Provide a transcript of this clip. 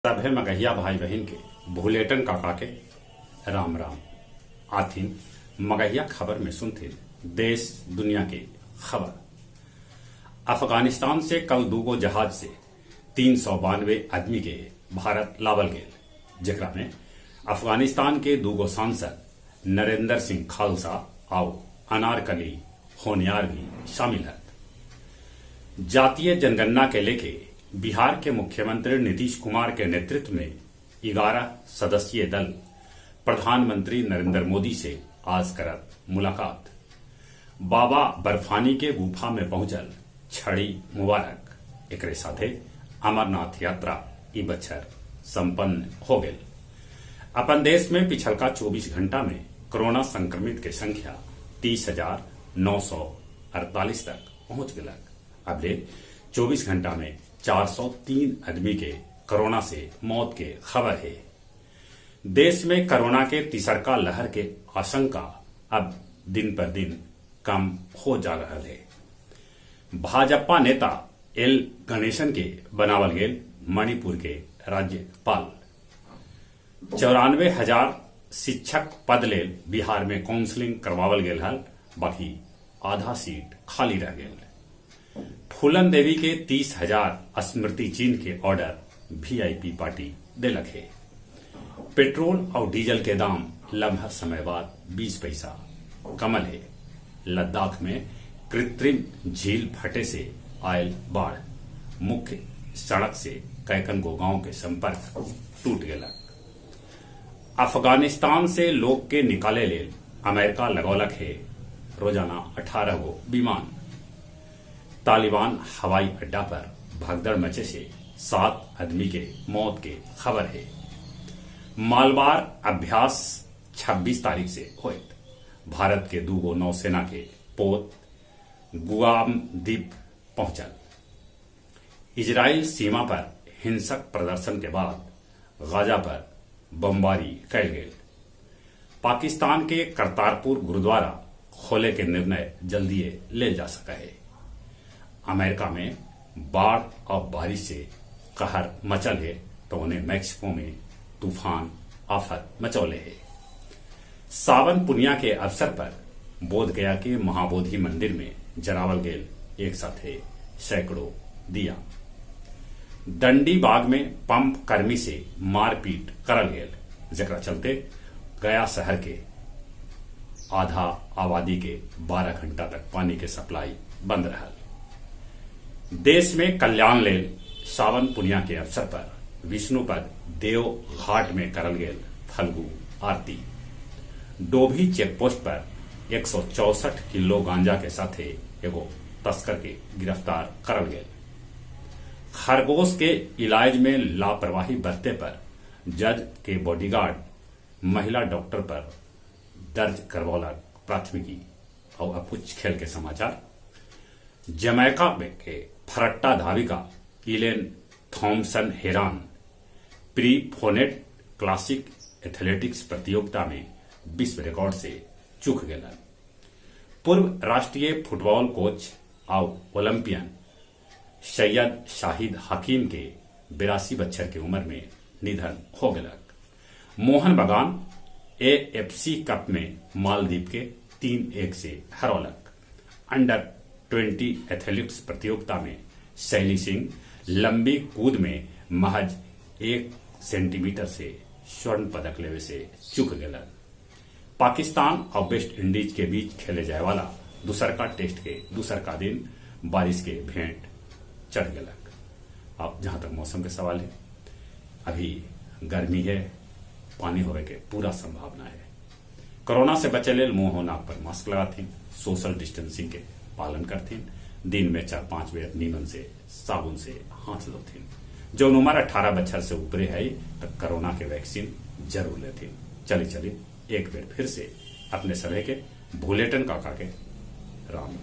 सभे मगहिया भाई बहिन के भुलेटन काका के राम राम। आथिन मगहिया खबर में सुनथिन देश दुनिया के खबर। अफगानिस्तान से कल दूगो जहाज से 392 आदमी के भारत लावल गेल, जेकरा में अफगानिस्तान के दूगो सांसद नरेंद्र सिंह खालसा आउ अनारकली होनियार भी शामिल हथ। जातीय जनगणना के लेके बिहार के मुख्यमंत्री नीतीश कुमार के नेतृत्व में 11 सदस्यीय दल प्रधानमंत्री नरेंद्र मोदी से आज करत मुलाकात। बाबा बर्फानी के गुफा में पहुंचल छड़ी मुबारक। एकरे साथे अमरनाथ यात्रा ई बच्छर संपन्न हो गेल। अपन देश में पिछलका 24 घंटा में कोरोना संक्रमित के संख्या 30,948 तक पहुंच गलक। अबले 24 घंटा में 403 आदमी के कोरोना से मौत के खबर है। देश में कोरोना के तीसरका लहर के आशंका अब दिन पर दिन कम हो जा रहा है। भाजपा नेता एल गणेशन के बनावल गेल मणिपुर के राज्यपाल। 94,000 शिक्षक पद लेल बिहार में काउंसलिंग करवावल गेल हल, बाकी आधा सीट खाली रह गेल। फूलन देवी के 30,000 स्मृति चिन्ह के ऑर्डर वीआईपी पार्टी देलक है। पेट्रोल और डीजल के दाम लम्हा समय बाद 20 पैसा कमल है। लद्दाख में कृत्रिम झील फटे से आयल बाढ़, मुख्य सड़क से कैकन गो गांव के संपर्क टूट गया। अफगानिस्तान से लोग के निकाले लेल अमेरिका लगौलक है रोजाना 18 गो विमान। तालिबान हवाई अड्डा पर भगदड़ मचे से 7 आदमी के मौत के खबर है। मालबार अभ्यास 26 तारीख से होत। भारत के दूगो नौसेना के पोत गुआम द्वीप पहुंचल। इजराइल सीमा पर हिंसक प्रदर्शन के बाद गाजा पर बमबारी कैल गेल। पाकिस्तान के करतारपुर गुरुद्वारा खोले के निर्णय जल्दी ले जा सका है। अमेरिका में बाढ़ और बारिश से कहर मचल है तो उन्हें मैक्सिको में तूफान आफत मचौले है। सावन पुनिया के अवसर पर बोध गया के महाबोधि मंदिर में जरावल गेल एक साथे सैकड़ों दिया। दंडी बाग में पंप कर्मी से मारपीट करल गेल, जकरा चलते गया शहर के आधा आबादी के 12 घंटा तक पानी के सप्लाई बंद रहल। देश में कल्याण लेल सावन पुनिया के अवसर पर विष्णुपद देव घाट में करल गेल फल्गु आरती। डोभी चेकपोस्ट पर 164 किलो गांजा के साथे एगो तस्कर के गिरफ्तार करल गेल। खरगोश के इलाज में लापरवाही बरते पर जज के बॉडीगार्ड महिला डॉक्टर पर दर्ज करवौलक प्राथमिकी। और अब कुछ खेल के समाचार। जमैका के फरट्टा धाविका Elaine Thompson Herah Prefontaine Classic athletics प्रतियोगिता में विश्व रिकॉर्ड से चूक गेलन। पूर्व राष्ट्रीय फुटबॉल कोच और ओलंपियन सैयद शाहिद हकीम के 82 बच्छर के उम्र में निधन हो गलक। मोहन बगान एएफसी कप में मालदीव के 3-1 से हरौलक। अंडर 20 एथलेटिक्स प्रतियोगिता में शैली सिंह लंबी कूद में महज 1 सेंटीमीटर से स्वर्ण पदक लेवे से चूक गलन। पाकिस्तान और वेस्ट इंडीज के बीच खेले जाए वाला दूसरका टेस्ट के दूसरका दिन बारिश के भेंट चढ़ गलक। अब जहां तक मौसम के सवाल है, अभी गर्मी है, पानी होवे के पूरा संभावना है। कोरोना से बचे लेल मुंह और नाक पर मास्क लगाथिन, सोशल डिस्टेंसिंग के पालन करथिन, दिन में 4-5 बेर नीमन से साबुन से हाथ धोथिन। जो उम्र 18 बच्छर से ऊपरे है तो कोरोना के वैक्सीन जरूर लेथिन। चली चली एक बेर फिर से अपने सभे के भुलेटन काका के राम।